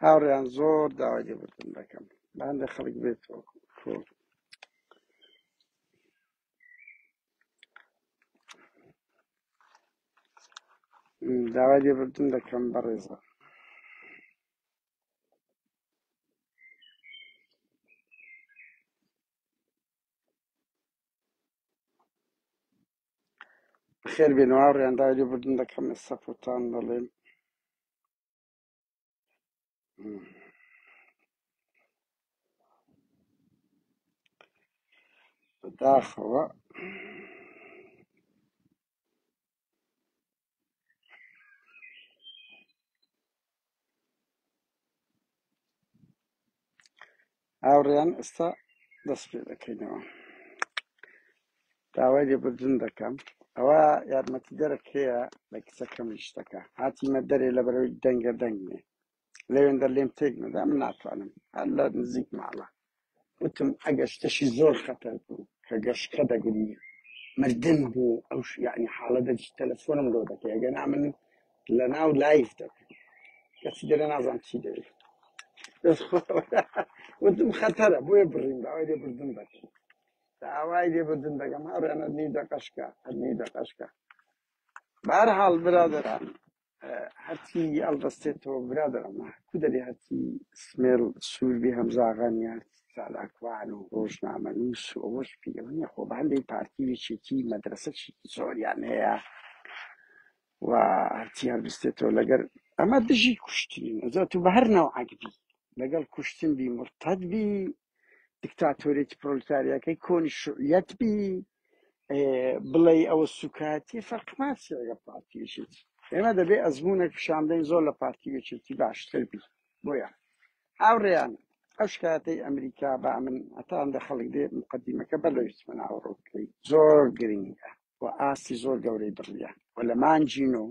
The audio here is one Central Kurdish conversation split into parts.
هاوڕێیان زۆر داوای لێبوردن دەکەم بە هەندێک خەڵک بێتەوە کۆ داوای لێبوردن دەکەم بەڕێزە خێر بێن هاوڕێیان داوای لێبوردن دەکەم ئێستا پۆتان دەڵێم بەداخەوە هاوڕێیان ئێستا دەست پێ دەکەینەوە داوای لێبوردن دەکەم ئەوە یارمەتیدەرەک هەیە لە کچەکەم شتەکە هاتیمە دەرێ لە بەرەوەی دەنگە دەنگ نێ لەوێندە لێم تێک نەدا من ناتوانم هەر لە نزیک ماڵە وتم ئەگەر شتەشی زۆر خەتەر بوو کە گەشکە دەگری مردن بوو ئەو یعنی حاڵە دەجی تەلەفۆنم لۆ دەکەی ئەگەر نا من لە ناو لایف دەکەم کەسی دەرێ نازانم چی دەوێت وتم خەتەرە بۆیە بڕیم داوای لێ بردن دەکەم داوای لێ بردن دەکەم هاوڕێیان هەر نیو دەقەشکە هەر نیو دەقەشکە بەهەرحاڵ برادەران هەرچی ئەڵدەستێتەوە برادەرم کو دەبێ هەرچی سمێڵ سوور بی هەمزاغان یان چالاکوان و ڕۆژنامەنووس و ئەوەش بی ئەوە نییە خۆ بە هەندێک پارتی و یەکێتی مەدرەسەکی زۆریان هەیە و هەرچی هەڵبستێتەوە لەگەر ئەمە دژی کوشتنین ئەجا تو بە هەر نەوعەک بی لەگەڵ کوشتن بی مرتد بی دیکتاتۆرێتی پرۆلتاریاکەی کۆنی شوعیەت بی بڵێ ئەوە سوکایەتی فەرق ناچێت لەگەڵ پارتی یەکێتی ئێمە دەبێ ئەزمونێک پیشان بدەین زۆر لە پارتی یەکێتی باشتر بی بۆیە هاوڕێیان ئەو شکایەتەی ئەمریکا بە من هەتا ئەندە خەڵک دێ مقدمەکە بەر لەوی بچمە ناوەڕۆکەکەی زۆر گرنگە و ئاستی زۆر گەورەی بڕیە و لە مانگی نۆ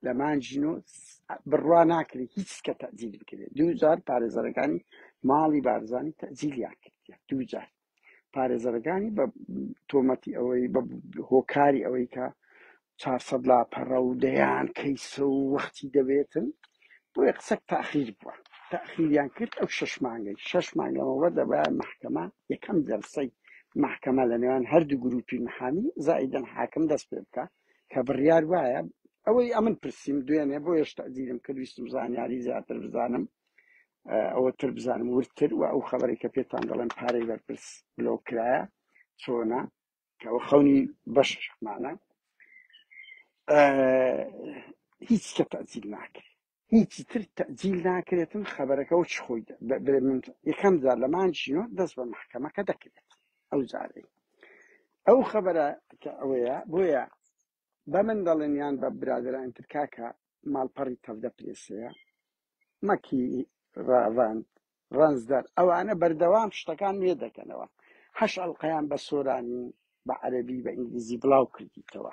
لە مانگی نۆ بڕوا ناکرێت هیچ کە تەجیل بکرێت دوو جار پارێزەرەکانی ماڵی بارزانی تەجیلیان کردیە دوو جار پارێزەرەکانی بە تۆمەتی ئەوەی بە هۆکاری ئەوەی کە 400 لاپەڕە و دەیان کەیسە و وەختی دەبێتن بۆیە قسەک تاخیر بووە تاخیریان کرد ئەو شش مانگەی شش مانگ لەمەوبەر دەبایە محکەمە یەکەم جەلسەی محکەمە لە نێوان هەردوو گروپی محامی زائیدەن حاکم دەست پێ بکە کە بڕیار وایە ئەوەی ئەمن پرسیم دوێنێ بۆ هێشتا دیرم کرد ویستم زانیاری زیاتر بزانم ئەوە تر بزانم وردتر و ئەو خەبەری کە پێتان دەڵێن پارەی بەرپرس بلۆک کرایە چۆنە کە ئەوە خەونی بەشمانە هیچ کە تەجیل ناکرێت هیچی تر تەجیل ناکرێتن خەبەرەکە و چ خۆی یەکەم جار لە مانگی نۆ دەست بە محکەمەکە دەکرێت ئەو جارەی ئەو خەبەرە کە ئەوەیە بۆیە بە من دەڵێن یان بە برادەرانی تر کاکە ماڵپەڕی تەڤدە پرێسەیە مەکی ڕاڤاند ڕەنجدەر ئەوانە بەردەوام شتەکان نوێ دەکەنەوە هەش ئەڵلقەیان بە سۆرانی بە عەربی بە ئینگلیزی بڵاو کردیتەوە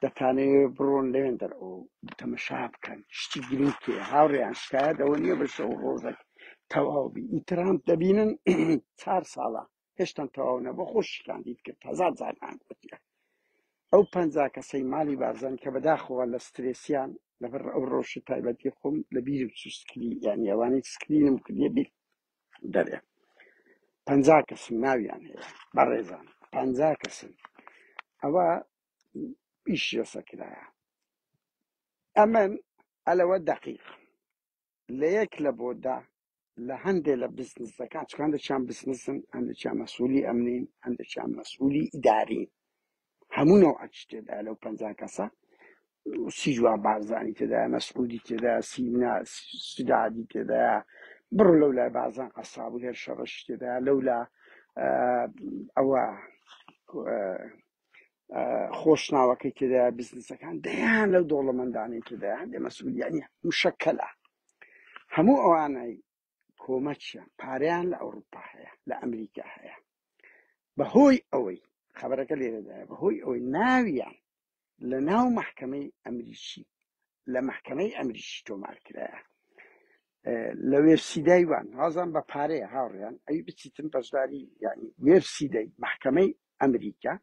دەتانەوێ بڕۆن لەوێن دەر ئەو تەمەشا بکەن شتی گرنگ کێ هاوڕێیان شکایەت ئەوە نییە بە شەو ڕۆژێک تەواو بی ئیترامپ دەبینن چار ساڵە هێشتان تەواو نەبوو خۆشی کاندید کرد هەزار جارمان گوتیە ئەو پەنجا کەسەی ماڵی بارزان کە بەداخەوە لە سترێسیان لەبەر ئەو ڕەوشی تایبەتی خۆم لە بیرم چوو سکری یانی ئەوانەی سکرینم کردیە بیر دەرێ پەنجا کەسن ناویان هەیە بەڕێزان پەنجا کەسن ئەوە ئیش لەسەر کرایە ئەمن ئەلەوە دەقیق لە یەک لە بۆ دە لە هەندێ لە بزنسەکان چونکە هەندێکیان بزنسن هەندێکیان مەسئولی ئەمنین هەندێکیان مەسئولی ئیدارین هەموو نەوعەکیش تێدایە لەو پەنجا کەسە سیجوان بارزانی تێدایە مەسعودی تێدایە سینا سدادی تێدایە بڕۆ لەو لای بازان قەساب و هێرشە ڕەشی تێدایە لەولا ئەوە خۆشناوەکەی تێدایە بزنسەکان دەیان لەو دەوڵەمەندانەی تێدایە هەندێ مەسئولیانی مشەکەلە هەموو ئەوانەی کۆمەچیان پارەیان لە ئەوروپا هەیە لە ئەمریکا هەیە بەهۆی ئەوەی خبرەکە لێرەدایە بەهۆی ئەوەی ناویان لە ناو محکمەی ئەمریکی لە محکمەی ئەمریکی تۆمار کرایە لە وێبسیدای وان هازان بە پارەیە هاوڕیان ئەوی بچیتن بەشداری یعنی وێبسیدەی محکمەی ئەمریکا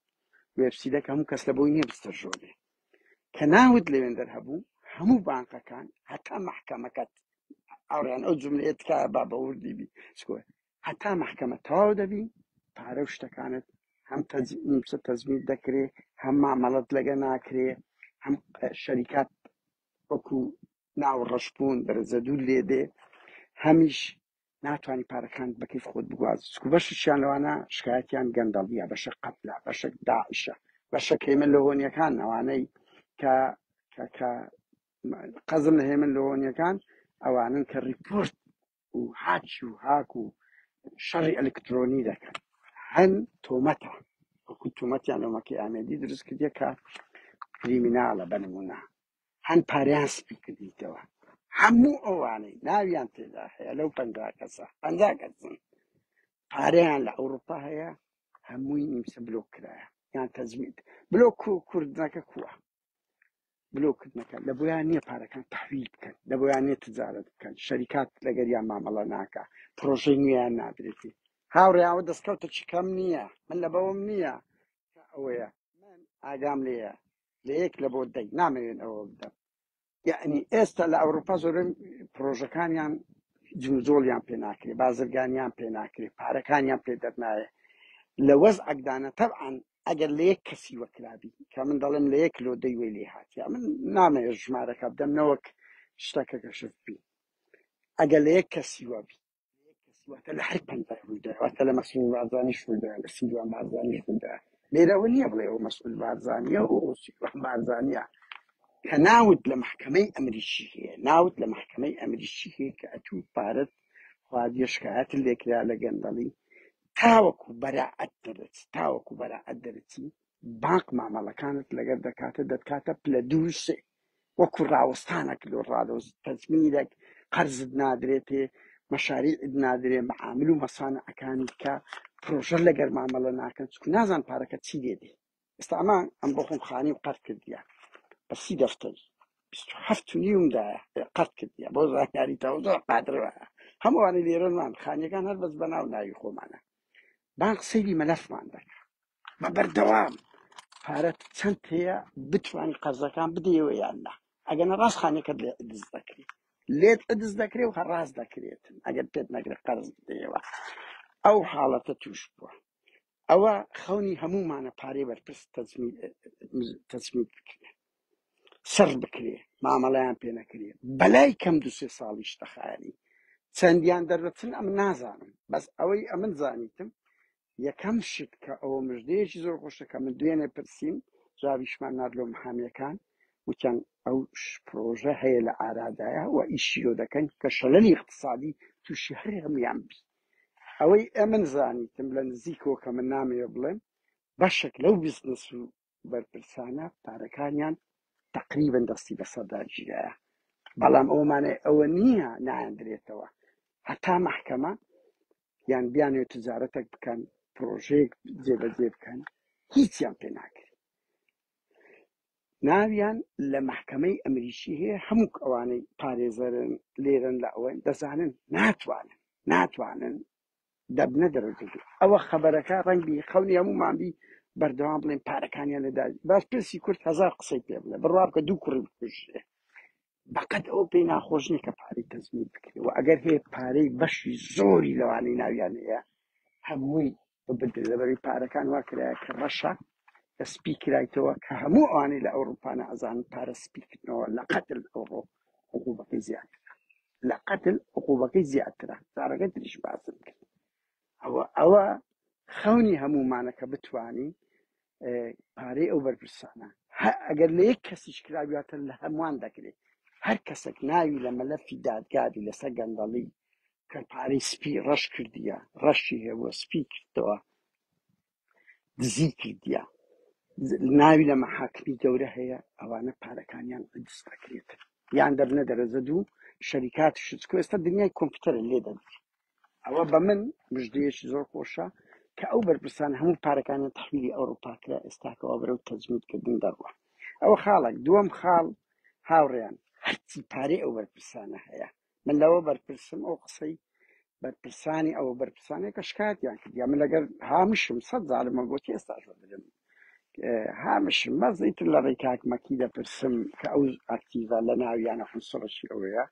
وێبسیدەکە هەموو کەس لە بۆی نییە بچتە ژۆرێ کە ناوت لەوێندەر هەبوو هەموو بانقەکان هەتا محکەمەکەت. ئاوڕیان ئەو جملەیە تکایە با بە وردی بی سکۆ هەتا مەحکەمە تەواو دەبی پارە و شتەکانت هەم نیمچە تەزمیر دەکرێ هەم مامەڵەت لەگە ناکرێ هەم شەریکات وەکو ناو ڕەشبوون دەرەجە دوور لێ دێ هەمیش ناتوانانی پارەکان بەکەی خۆت بگواز چکو بەشیان لەوانە شکایەتیان گەندەڵیە بەشە قەتلە بەشە داعشە بەشە کەیمە لەهۆنیەکان ئەوانەی کە کە کە قەزم لە هێمن لەهۆنیەکان ئەوانن کە ڕیپۆرت و هاچ و هاک و شەڕی ئەلکترۆنی دەکەن هەن تۆمەتە وەکو تۆمەتیان لە مەکی ئامێدی دروست کردیە کە کریمیناڵە بە نمونە هەن پارەیان سپی کردیتەوە هەموو ئەوانەی ناویان تێدا هەیە لەو 50 کەسە 50 کەسن پارەیان لە ئەوروپا هەیە هەمووی نیمچە بلۆک کرایە یان تەجمید بلۆک کوردنەکە کووە بلۆکردنەکە لە بۆیان نییە پارەکان تحویل بکەن لە بۆیان نییە تجارەت بکەن شەریکات لەگەریان مامەڵە ناکە پرۆژەی نوێیان نادرێتی هاوڕێیاوە دەستکەوتە چی کەم نییە من لە بەوەم نییە کە ئەوەیە من ئاگام لێیە لە یەک لە بۆ دەی نامەوێن ئەوە بدەم یعنی ئێستا لە ئەوروپا زۆرن پرۆژەکانیان جمجۆڵیان پێ ناکرێ بازرگانیان پێ ناکرێ پارەکانیان پێ دەرنایە لە وەزعەکدانە تەبعەن ئەگەر لە یەک کەسی وەکرابی کە من دەڵێم لە یەک لۆ دەیوەی لێ هاتیا من نامەوێت ژمارەکە بدەم نەوەک شتەکە کەشف بی ئەگەر لە یەک کەسی وەبی واتە لە هەر پەنجای ڕوویدا واتە لە مەسعود بارزانیش ڕوویدا لە سیروان بارزانیش ڕوویدا لێرەوە نییە بڵێ ئەو مەسعود بارزانیە و ئەو سیروان بارزانیە کە ناوت لە محکمەی ئەمریکی هەیە ناوت لە محکمەی ئەمریکی هەیە کە ئەتوو پارەت خواردیە شکایەتت لێکرا لە گەندەڵی تاوەکو بەراعەت دەرەچی تاوەکو بەراعەت دەرەچی بانق مامەڵەکانت لەگەر دەکاتە دەتکاتە پلە دوو سێ وەکو ڕاوەستانەک لۆ ڕادۆز تەزمیرێک قەرزت نادرێتێ مەشاریعت نادرێ معامل و مەسانعەکانی کە پرۆژە لەگەر مامەڵە ناکەن چونکە نازان پارەکە چی لێ دێ ئێستا ئەمە ئەم بۆ خۆم خانیم قەرد کردیە بە سی دەفتەری 27 و نیوم دایە قەرد کردیە بۆ زانیاری تەواو زۆر قادر وایە هەمووانی لێرەمان خانیەکان هەر بەس بەناو ناوی خۆمانە بانق سەیری مەلەفمان دەکا بە بەردەوام پارەت چەند هەیە بتوانانی قەرزەکان بدەیەوە یان نا ئەگەر نە ڕاست خانەکەت لێ دز دەکرێت لێت دز دەکرێت و هەڕاست دەکرێت ئەگەر پێت نەگرێت قەرز بدەیەوە ئەو حاڵەتە توش بووە ئەوە خەونی هەموومانە پارەی بەرپرس تەجمید بکرێ سڕ بکرێ مامەڵەیان پێ نەکرێ بەلای کەم دو سێ ساڵیش دەخایەنی چەندیان دەردەچن ئەمن نازانم بەس ئەوەی ئەمن زانیتم یەکەم شت کە ئەوە مژدەیەکی زۆر خۆشە کە من دوێنێ پرسیم جوابیشمان نارد لۆ محامیەکان وتیان ئەو پرۆژە هەیە لە ئارادایە و ئیشیۆ دەکەن کە شەلەلی اقتصادی تووشی هەر هەمویان بی ئەوەی ئەمن زانیتم لە نزیکەوە کە من نامەوێ بڵێم بەشێک لەو بزنس و بەرپرسانە پارەکانیان تقریبا دەستی بەسەردا گیرایە بەڵام ئەو مانای ئەوە نییە نایاندرێتەوە هەتا محکەمە یان بیانێت تجارەتێک بکەن پرۆژەیەک جێبەجێ بکەن هیچیان پێ ناکرێت ناویان لە مەحکەمەی ئەمریکی هەیە هەموو ئەوانەی پارێزەرن لێرن لە ئەوەن دەزانن ناتوانن ناتوانن دەبنە دەرەجە دوو ئەوە خەبەرەکە ڕەنگبی خەونی هەموومان بی بەردەوام بڵێن پارەکانیان لەدا باش پرسی کورد هەزار قسەی پێ بڵێ بڕوا بکە دوو کوڕی بکوژرێ بەقەت ئەو پێی ناخۆش نییە کە پارەی تەزمین بکرێ و ئەگەر هەیە پارەی بەشی زۆری لەوانەی ناویان هەیە هەمووی ببدرێ لەبەری پارەکان وا کرایە کە ڕەشە کە سپی کرایتەوە کە هەموو ئەوانەی لە ئەوروپانە ئەزانن پارە سپیکردنەوە لە قەتل ئەوڕۆ عقوبەکەی زیاترە لە قەتل عقوبەکەی زیاترە جارەکە تریش باسم کرد ئەوە ئەوە خەونی هەموومانە کە بتوانین پارەی ئەو بەرپرسانە ئەگەر لە یەک کەسیش کرابیاتە لە هەمووان دەکرێت هەر کەسێک ناوی لە مەلەفی دادگابی لەسەر گەندەڵی کە پارەی سپی ڕەش کردیە ڕەشی هەبووە سپی کردەوە دزی کردیە ناوی لە مەحاکمی گەورە هەیە ئەوانە پارەکانیان دز دەکرێت یان دەبنە دەرەجە دوو شەریکات شچکۆ ئێستا دنیای کۆمپیوتەر لێ دەدرێت ئەوە بە من مژدەیەکی زۆر خۆشە کە ئەو بەرپرسان هەموو پارەکانیان تحویلی ئەوروپا کرا ئێستاکەەوە بەرەو تەجمیدکردن دەڕوە ئەوە خاڵێک دووەم خاڵ هاوڕێیان هەرچی پارەی ئەو بەرپرسانە هەیە من لەوە بەرپرسم ئەو قسەی بەرپرسانی ئەوە بەرپرسانێک کە شکاتیان کرد یا من لەگەر هامشم سەد زارمە گوتی ئێستاش وەدرم هامشم بەس ئیتر لە ڕێی کاک مەکی دەپرسم کە ئەو ئەکتیڤە لە ناویانە عنسڕەکی ئەوەیە.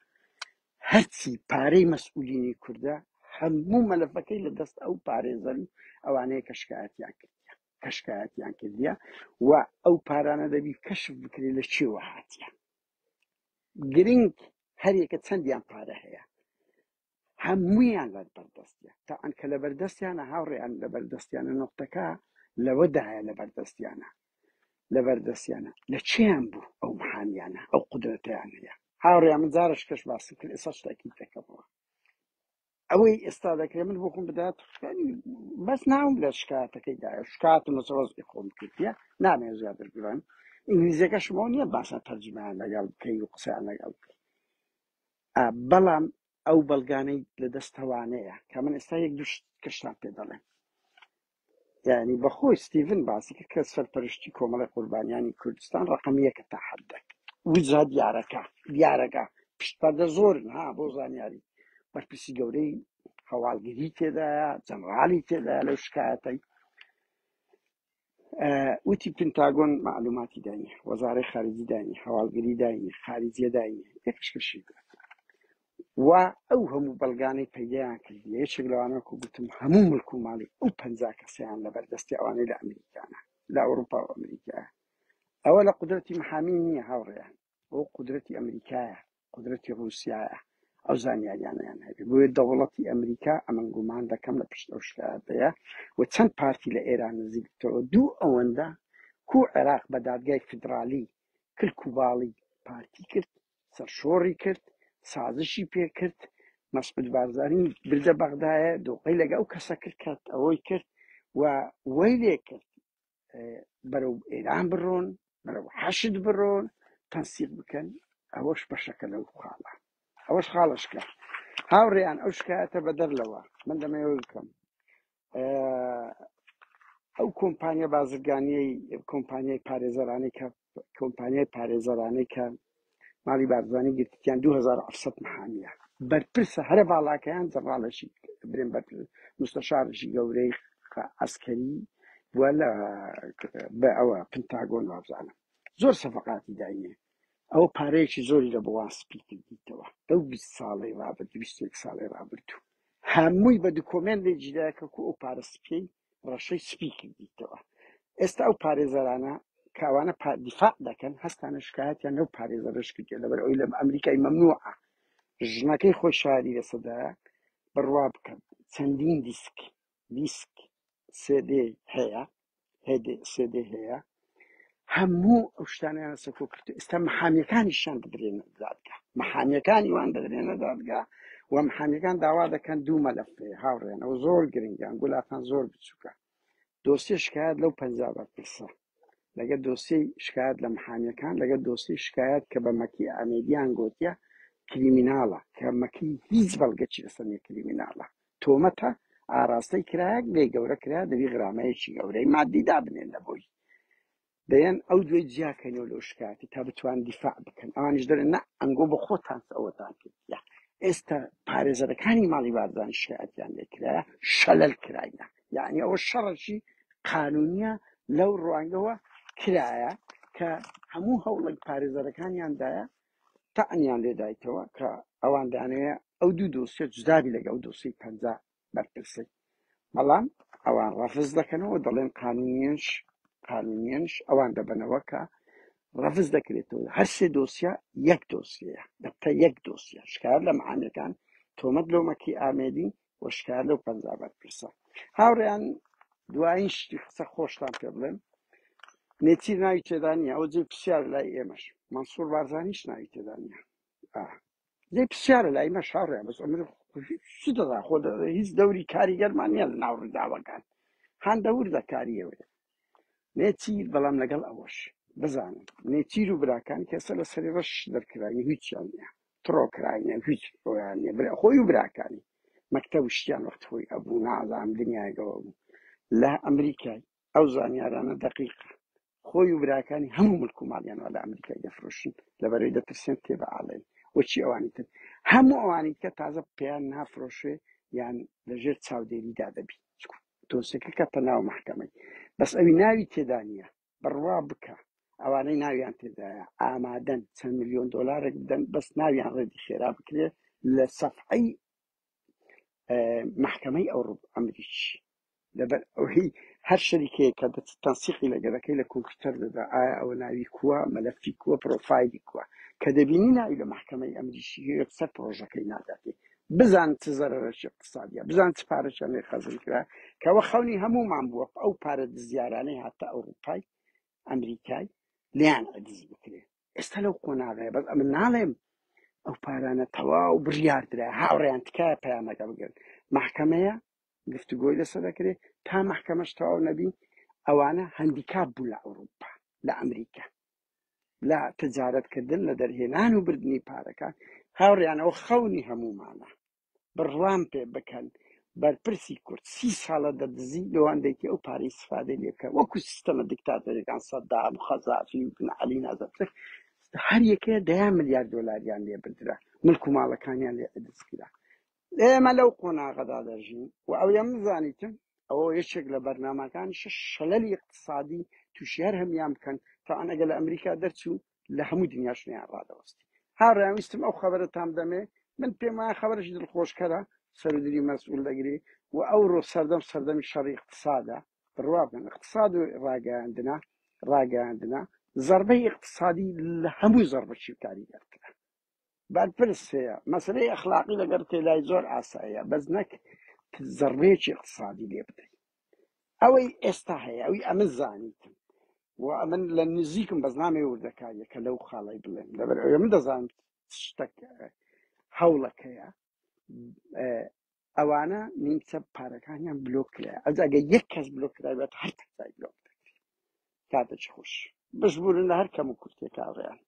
هەرچی پارەی مەسئولینی کوردە هەموو مەلەفەکەی لە دەست ئەو پارێزەر و ئەوانەیە کە شکایەتیان کردیە کە شکایەتیان کردیە و ئەو پارانە دەبی کەشف بکرێت لە چێوە هاتیە گرنگ هەریەکە چەندیان پارە هەیە هەموویان لە بەردەستیە تا ئەن کە لە بەردەستیانە هاوڕێیان لە بەردەستیانە نۆختەکە لەوەدایە لە بەردەستیانە لە بەردەستیانە لە چیان بوو ئەو محامیانە ئەو قودرەتیان هەیە هاوڕێیان من جارش کەش باسم کرد ئێستا شتێکی دەکەمەوە ئەوەی ئێستا دەکرێت من بۆ خۆم بدات بەس ناوم لە شکاتەکەی دایە شکاتم لەسەر وەزعی خۆم کردیە نامەوێت زیاتر بڵێم ئینگلیزیەکەشمەوە نییە باسە تەرجمەیان لەگەڵ بکەی و قسەیان لەگەڵ بکەی بەڵام ئەو بەڵگانەی لە دەستەوانەیە کە من ئێستا یەک دوو کەشتان پێ دەڵێم یعنی بەخۆی ستیڤن باسی کرد کە سەرپەرشتی کۆمەڵی قوربانیانی کوردستان ڕقم یەکە تا حدێک وجا دیارەکە دیارەکە پشت پەردە زۆرن ها بۆ زانیاری بەرپرسی گەورەی هەواڵگری تێدایە جەنرالی تێدایە لەو شکایەتەی وتی پنتاگۆن معلوماتی داینی وەزارەی خارجی داینی هەواڵگری داینی خارجیە داینی یەکشکەشی و ئەو هەموو بەڵگانەی پەیدایان کردیە یەکێک لەوانە کو گوتم هەموو ملک و ماڵی ئەو 50 کەسیان لەبەردەستی ئەوانەی لە ئەمریکانە لە ئەوروپا و ئەمریکا ئەوە لە قودرەتی محامی نییە هاوڕێیان ئەو قودرەتی ئەمریکایە قودرەتی ڕووسایە ئەو زانیاریانیان هەبێ بۆیە دەوڵەتی ئەمریکا ئەمن گومان دەکەم لە پشت ئەو شکایەتەیە و چەند پارتی لە ئێران نزیکتەوە دوو ئەوەندە کو عێراق بە دادگای فیدرالی کلک و باڵی پارتی کرد سەرشۆڕی کرد سازشی پێ کرد مەسعود بارزانی بردە بەغدایە دۆقەی لەگە ئەو کەسە کرد کە ئەوەی کرد و وەی لێ کرد بەرەو ئێران بڕۆن بەرەو حەشد بڕۆن تەنسیق بکەن ئەوەش بەشەکە لەو خاڵە ئەوەش خاڵشکە هاوڕێیان ئەو شکایەتە بەدەر لەوە من دەمەوێت بکەم ئەو کۆمپانیا بازرگانیەی کۆمپانیای پارێزەرانەی کە کۆمپانیای پارێزەرانەی کە ماڵی بارزانی گرتیان 2700 محامیە بەرپرسە هەرە باڵاکەیان جەنڕاڵێکی برێن بەرپرس مستەشارێکی گەورەی عەسکەری بووە لە بە ئەوە پنتاگۆن وابزانم زۆر سەفقاتی داینێ ئەوە پارەیەکی زۆری لە بۆوان سپی کردیتەوە لەو 20 ساڵەی ڕابردوو 21 ساڵەی ڕابردوو هەمووی بە دکۆمێنت لێ کە کو ئەو پارە سپیەی ڕەشەی سپی کردیتەوە ئێستا ئەو پارێزەرانە کە ئەوانە دیفاع دەکەن هەستانە شکایەتیان لەو پارێزەرەش کردیە لەبەر ئەوی لە ئەمریکای مەمنوعە ژنەکەی خۆی شاری لەسەدا بڕوا بکەن چەندین دیسک دیسک سێدێ هەیە سێدێ هەیە هەموو ئەو شتانیان سەکۆ کرد ئێستا محامیەکانیشیان دەدرێنە دادگا محامیەکانی وان دەدرێنە دادگا و محامیەکان داوا دەکەن دوو مەلەف هەیە هاوڕێن ئەو زۆر گرنگیان گولاتان زۆر بچووکە دۆسیە شکایەت لەو 50 بەرپرسە لەگە دۆسیەی شکایەت لە محامیەکان لەگە دۆسیەی شکایەت کە بە مەکی ئامێدیان گوتیە کریمیناڵە کە مەکی هیچ بەڵگەچی لەسەر نیە کریمیناڵە تۆمەتە ئاراستەی کرایەک لێ گەورە کرا دەبی غرامەیەکی گەورەی مادی دابنێن لە بۆی دەیان ئەو دوێ جیاکەنەوە لەو شکاتی تا بتوان دیفاع بکەن ئەوانیش دەرێن نا ئەنگۆ بە خۆتان ئەوەتان کردیە ئێستا پارێزەرەکانی ماڵی بارزانی شکایەتیان لێ کرایە شەلەل کراینە یعنی ئەوە شەڕەکی قانونیە لەو ڕوانگەوە کرایە کە هەموو هەوڵێک پارێزەرەکانیاندایە تەعنیان لێدایتەوە کە ئەوان دانەیە ئەو دوو دۆسیە جودابی لەگە ئەو دۆسیەی 50 بەرپرسی بەڵام ئەوان ڕەفز دەکەنەوە دەڵێن قانونیەنش قانونیەنش ئەوان دەبەنەوە کە ڕەفز دەکرێتەوە هەر سێ دۆسیە یەک دۆسیەیە دەبتە یەک دۆسیە شکار لە معانەکان تۆمەت لەو مەکی ئامێدی و شکار لەو 50 بەرپرسە هاوڕێیان دوایین شتی قسە خۆشتان پێ بڵێم نێچیر ناوی تێدا نییە ئەو جێ پرسیار لای ئێمەش مەنسوور بارزانیش ناوی تێدا نییە جێ پرسیارە لای مەش هاوڕێیان بەس ئەمر چ دەدا خۆ هیچ دەوری کاریگەرمان نییە لە ناو ڕووداوەکان هەندە وردە کاریەوەیە نێچیر بەڵام لەگەڵ ئەوەش بزانن نێچیر و براکان کەسە لە سەری ڕەش دەرکراوی هیچیان نییە تڕۆ کراینە هیچ خۆیان نییە برا خۆی و براکانی مەکتەب و شتیان وەخت خۆی ئەبوو نازانم دنیایەکەوە بوو لە ئەمریکای ئەو زانیارانە دەقیقە خۆی و براکانی هەموو ملک و ماڵیان وا لە ئەمریکای دەفرۆشن لەبەرەوەی دەترسێن تێ بەئاڵێن وەچی ئەوانی تر هەموو ئەوانی کە تازە پێیان نافرۆشێ یان لەژێر چاودێریدا دەبی دۆسیەکە کەتە ناو محکەمەی بەس ئەوی ناوی تێدا نییە بڕوا بکە ئەوانەی ناویان تێدایە ئامادەن چەند ملیۆن دۆلارێک بدەن بەس ناویان ڕێدی خێرا بکرێ. لە سەفحەی مەحکەمەی ئەوڕوپ ئەمریکی لەبەر ئەوەی هەر شەریکەیەک کە دەچێت تەنسیقی لەگەرەکەی لە کۆمپیوتەر دەدا ئایا ئەوە ناوی کووە مەلەفی کووە پرۆفایلی کووە کە دەبینی ناوی لە مەحکەمەی ئەمریکی یەکسەر پرۆژەکەی ناداتێ بزان چ زەرەرەکی اقتصادیە بزان چ پارەشیان لێ خەزن کرا کەەوە خەونی هەمومان بووە ئەو پارە دزیارانەی هاتە ئەوروپای ئەمریکای لیان عدز بکرێ ئێستا لەو قۆناغەیە بەس ئەمن ناڵێم ئەو پارانە تەواو بڕیار درا هاوڕێیان تکایە پەیامەکە بگرن محکەمەیە گفتوگۆی لەسەر دەکرێت تا محکەمەش تەواو نەبی ئەوانە هەندیکاپ بوو لە ئەوروپا لە ئەمریکا لە تجارەتکردن لە دەرهێنان و بردنی پارەکان هاوڕیانەوە خەونی هەمومانە بڕوام پێ بکەن بەرپرسی کورد سی ساڵە دەدزی لەوان دەیتی ئەو پارەی ئیسفادەی لێ بکە وەکو سیستەمە دیکتاتۆریەکان سەدام و خەزافی و بن عەلی نازەتر هەر یەکەیە دەیان ملیار دۆلاریان لێ بردرا ملک و ماڵەکانیان لێ عدز کرا ئێمە لەو قۆناغەدا دەژین و ئەویان بزانیتن ئەوە یەکێک لە بەرنامەکانیشە شەلەلی اقتصادی تووشی هەر هەمیان بکەن تا ئەگەر لە ئەمریکا دەرچوو لە هەموو دنیاش نیان ڕادەوەستی هاوڕێیان ویستم ئەو خەبەرەتان بدەمێ من پێم وایە خەبەرێکی دڵخۆشکەرە سەرودری مەسئول دەگری و ئەوڕۆ سەردەم سەردەمی شەڕی اقتصادە بڕوا بکەن اقتصاد و ڕاگەیاندنە ڕاگەیاندنە زەربەی اقتصادی لە هەموو زەربەکی کاریگەرترە بەرپرس هەیە مەسلەی ئەخلاقی لەگەر تێلای زۆر ئاساییە بەس نەک زەربەیەکی اقتصادی لێ بدەیت ئەوەی ئێستا هەیە ئەوی ئەمن زانیتم و ئەمن لە نزیکم بەس نامەوێ وردەکاریەکە لەو خاڵی بڵێم لەبەر ئەوەی من دەزانم شتەک هەوڵەکەیە ئەوانە نیمچە پارەکانیان بلۆک کرا ئەجا ئەگەر یەک کەس بلۆک کرابێت هەر کەسای بلۆک دەکرێت کاتێکی خۆش بشبورن لە هەر کەم و کورتێکا ڕێیان.